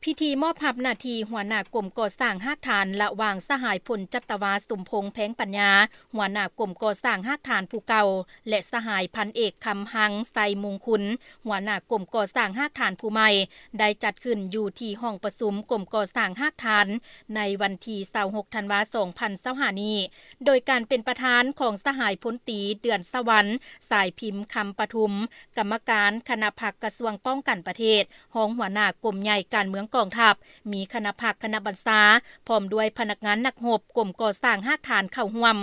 ພິທີມອບຮັບໜ້າທີ່ຫົວໜ້າກົມກໍ່ສ້າງຮາກຖານ ລະຫວ່າງສະຫາຍ ພົນຈັດຕະວາ ສົມພົງ ແພງປັນຍາ ຫົວໜ້າກົມກໍ່ສ້າງຮາກຖານຜູ້ເກົ່າ ແລະ ສະຫາຍ ພັນເອກ ຄຳຮັງ ໄຊມຸງຄຸນ ຫົວໜ້າກົມກໍ່ສ້າງຮາກຖານຜູ້ໃໝ່ ໄດ້ຈັດຂຶ້ນຢູ່ທີ່ຫ້ອງປະຊຸມກົມກໍ່ສ້າງຮາກຖານ ໃນວັນທີຊາວຫົກ ທັນວາ ສອງພັນຊາວຫ້ານີ້ ໂດຍການເປັນປະທານຂອງສະຫາຍ ພົນຕີ ເດືອນສະຫວັນ ສາຍພິມ ຄຳປະທຸມ ກຳມະການຄະນະພັກກະຊວງປ້ອງກັນປະເທດ, ຮອງຫົວໜ້າກົມໃຫຍ່ການເມືອງກອງທັບ, ມີຄະນະພັກຄະນະບັນຊາ ພ້ອມດ້ວຍພະນັກງານນັກຮົບກົມກໍ່ສ້າງຮາກຖານເຂົ້າຮ່ວມ.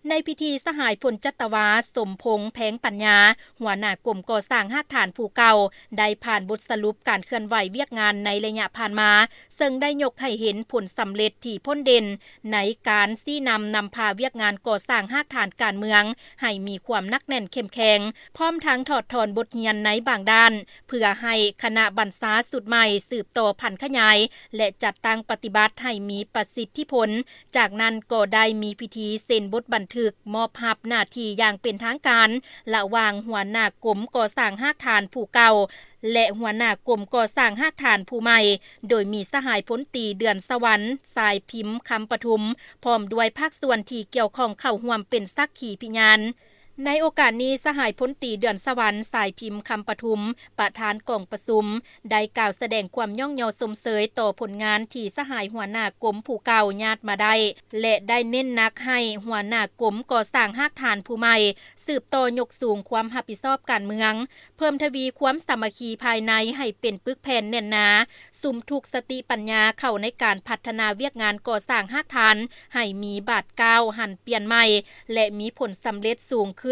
ໃນພິທີ ສະຫາຍ ພົນຈັດຕະວາ ສົມພົງ ແພງປັນຍາ ຫົວໜ້າກົມກໍ່ສ້າງຮາກຖານຜູ້ເກົ່າ ໄດ້ຜ່ານບົດສະຫຼຸບການເຄື່ອນໄຫວວຽກງານໃນໄລຍະຜ່ານມາ, ເຊິ່ງໄດ້ຍົກໃຫ້ເຫັນຜົນສຳເລັດທີ່ພົ້ນເດັ່ນ ໃນການຊີ້ນຳນຳພາວຽກງານກໍ່ສ້າງຮາກຖານການເມືອງໃຫ້ມີຄວາມໜັກແໜ້ນເຂັ້ມແຂງ, ພ້ອມທັງຖອດຖອນບົດຮຽນໃນບາງດ້ານ ເພື່ອໃຫ້ຄະນະບັນຊາຊຸດໃໝ່ສືບຕໍ່ຜັນຂະຫຍາຍ ແລະ ຈັດຕັ້ງປະຕິບັດໃຫ້ມີປະສິດທິຜົນ. ຈາກນັ້ນກໍໄດ້ມີພິທີເຊັນບົດບັນທຶກມອບຮັບໜ້າທີ່ຢ່າງເປັນທາງການ ລະຫວ່າງຫົວໜ້າກົມກໍ່ສ້າງຮາກຖານຜູ້ເກົ່າ ແລະ ຫົວໜ້າກົມກໍ່ສ້າງຮາກຖານຜູ້ໃໝ່, ໂດຍມີສະຫາຍ ພົນຕີ ເດືອນສະຫວັນ ສາຍພິມ ຄຳປະທຸມ ພ້ອມດ້ວຍພາກສ່ວນທີ່ກ່ຽວຂ້ອງເຂົ້າຮ່ວມເປັນສັກຂີພິຍານ. ໃນໂອກາດນີ້, ສະຫາຍ ພົນຕີ ເດືອນສະຫວັນ ສາຍພິມ ຄຳປະທຸມ ປະທານກອງປະຊຸມ ໄດ້ກ່າວສະແດງຄວາມຍ້ອງຍໍຊົມເຊີຍຕໍ່ຜົນງານທີ່ສະຫາຍຫົວໜ້າກົມຜູ້ເກົ່າຍາດມາໄດ້ ແລະ ໄດ້ເນັ້ນໜັກໃຫ້ຫົວໜ້າກົມກໍ່ສ້າງຮາກຖານຜູ້ໃໝ່ ສືບຕໍ່ຍົກສູງຄວາມຮັບຜິດຊອບການເມືອງ, ເພີ່ມທະວີຄວາມສາມັກຄີພາຍໃນໃຫ້ເປັນປຶກແຜ່ນແໜ້ນໜາ, ສຸມທຸກສະຕິປັນຍາເຂົ້າໃນການພັດທະນາວຽກງານກໍ່ສ້າງຮາກຖານໃຫ້ມີບາດກ້າວຫັນປ່ຽນໃໝ່ ແລະ ມີຜົນສຳເລັດສູງຂຶ້ນ.